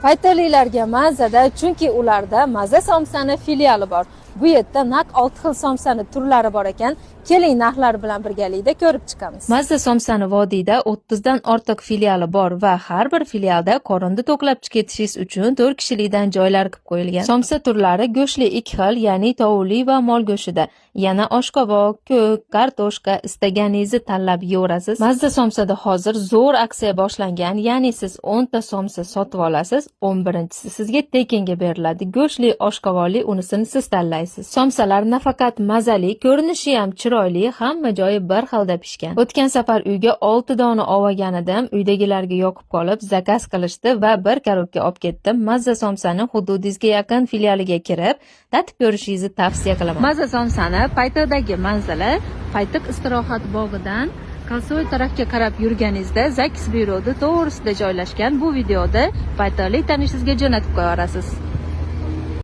Paytalilarga mazada, chunki ularda Maza somsani filiali bor. Bu yerda naq 6 xil somsani turlari bor ekan. Keling, narxlar bilan birgalikda ko'rib chiqamiz. Mazza somsani vodiyda 30 dan ortiq filiali bor va har bir filialda qorinni to'klab ketishingiz uchun 4 kishilikdan joylar qilib qo'yilgan. Somsa turlari go'shtli 2 xil, ya'ni tovuqli va mol go'shtida. Yana oshqovoq, ko'k, kartoshka, istaganingizni tanlab yeyaverasiz. Mazza somsada hozir zo'r aksiya boshlangan, ya'ni siz 10 ta somsa sotib olasiz, 11-chisi sizga tekinga beriladi. Go'shtli, oshqovoqli, unisini siz tanlaysiz. Somsalar nafaqat mazali, ko'rinishi ham chiroyli, hamma joyi bir xilda pishgan. O'tgan safar uyga 6 dona olgan edim, uydagilarga yoqib qolib, заказ qilishdi va bir коробка olib ketdim. Mazza somsani hududingizga yaqin filialiga kirib, tatib ko'rishingizni tavsiya qilaman. Mazza somsani Paytaqdagi manzili Paytaq istirohat bog'idan Kalsoy tarafga qarab yurganingizda ЗАГС byuroda to'g'risida joylashgan. Bu videoda paytaqlik tanishingizga jo'natib qo'yaverasiz.